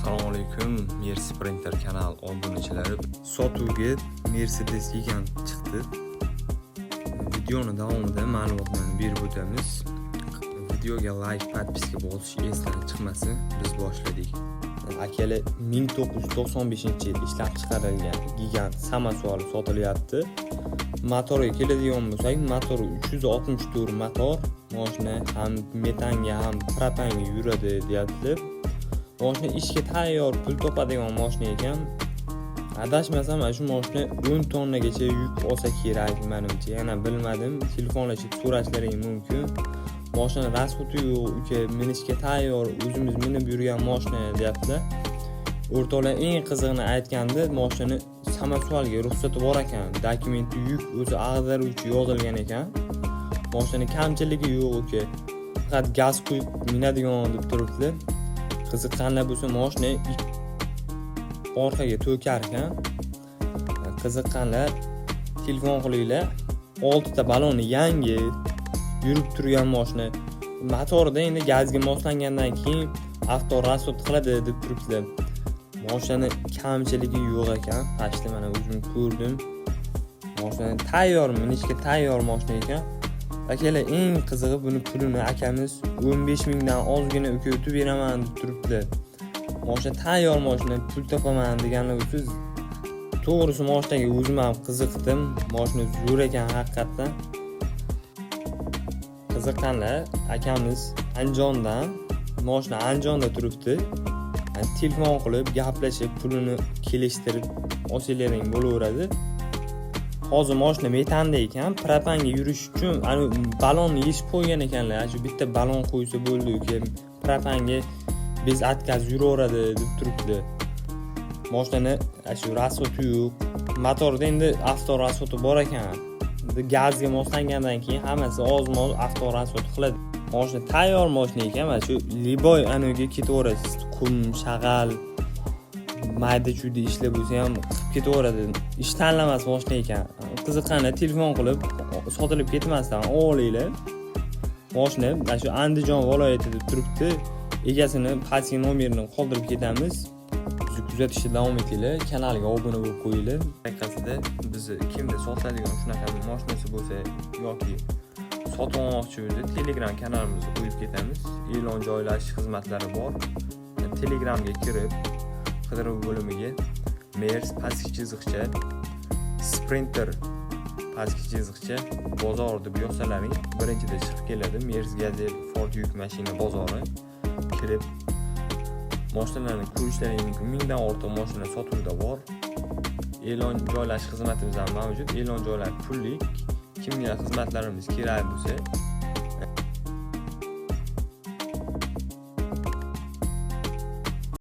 Assalomu alaykum, Mer Sprinter kanal obunachilari. Sotuvga Mercedes Gigant chiqdi. Videoni davomida ma'lumotlarni berib o'tamiz. Videoga like, подписка bosish esdan chiqmasin. Biz boshladik. Akalar, 1995-yil ishlab chiqarilgan Gigant samosvali sotilyapti. Motoriga keladigan bo'lsak, motori 364 motor, moshina ham metanga, ham propanga yuradi deyaptilar. Moshina ishga tayyor, pul topadigan moshina ekan. Adashmasam, mana shu moshina 10 tonnagacha yuk olsa kerak menimcha. Yana bilmadim, telefonlashib so'rashlaring mumkin. Moshina расход i yo'q, uka, minishga tayyor, o'zimiz minib yurgan moshina deyaptilar. O'rtoqlar, eng qizig'ini aytganda, moshinani samosvalga ruxsati bor ekan. Dokumenti yuk o'zi ag'daruvchi yozilgan ekan. Moshina kamchiligi yo'q, uka. Faqat gaz quyib minadigan deb turibdilar. Qiziqqanlar bo'lsa, moshina orqaga to'kar ekan. Qiziqqanlar telefon qilinglar. Oltita baloni yangi, yurib turgan moshina. Motorida endi gazga moslangandan keyin авто расход qiladi deb turibdilar. Moshinani kamchiligi yo'q ekan. Pashta mana o'zim ko'rdim. Moshina tayyor, minishga tayyor moshina ekan. Akalar, eng qizig'i, buni pulini akamiz 15 mingdan ozgina, uka, o'tib beraman deb turibdilar. Moshina tayyor moshina, pul topaman deganlar bo'lsa, to'g'risi moshinaga o'zim ham qiziqdim. Moshina zo'r ekan haqiqatdan. Qiziqqanlar, akamiz Andijondan, moshina Andijonda turibdi. Yani telefon qilib, gaplashib, pulini kelishtirib olsanglaring bo'laveradi. Hozir moshina metanda ekan, propanga yurish uchun ani balonni yechib qo'ygan ekanlar. Shu bitta balon qo'ysa bo'ldi, uka, propanga без отказ yuraveradi deb turibdi. Moshinani shu расход i yo'q. Motorda endi авто расход i bor ekan. Endi gazga moslangandan keyin hammasi ozma-oz авто расход qiladi. Moshina tayyor moshina ekan, mana shu любой anaviga ketaverasiz. Qum, shag'al, mayda chuyda ishlar bo'lsa ham qilib ketaveradi. Ish tanlamas moshina ekan. Qiziqqanlar telefon qilib, sotilib ketmasdan olinglar. Moshina mana shu Andijon viloyatida turibdi. Egasini pastki nomerini qoldirib ketamiz. Bizni kuzatishda davom etinglar, kanalga obuna bo'lib qo'yinglar. Tariqasida bizni kimda sotadigan shunaqa mashinasi bo'lsa yoki sotib olmoqchi bo'lsa, Telegram kanalimizni qo'yib ketamiz. E'lon joylash xizmatlari bor. Telegramga kirib, qidiruv bo'limiga Mers pastki chiziqcha Sprinter pastki chiziqcha bozor deb yozsalaring, birinchida chiqib keladi Mers, Gazel, Ford yuk mashina bozori. Kirib mashinalarni ko'rishlaring mumkin. Mingdan ortiq mashina sotuvda bor. E'lon joylash xizmatimiz ham mavjud. E'lon joylash pullik. Kimga xizmatlarimiz kerak bo'lsa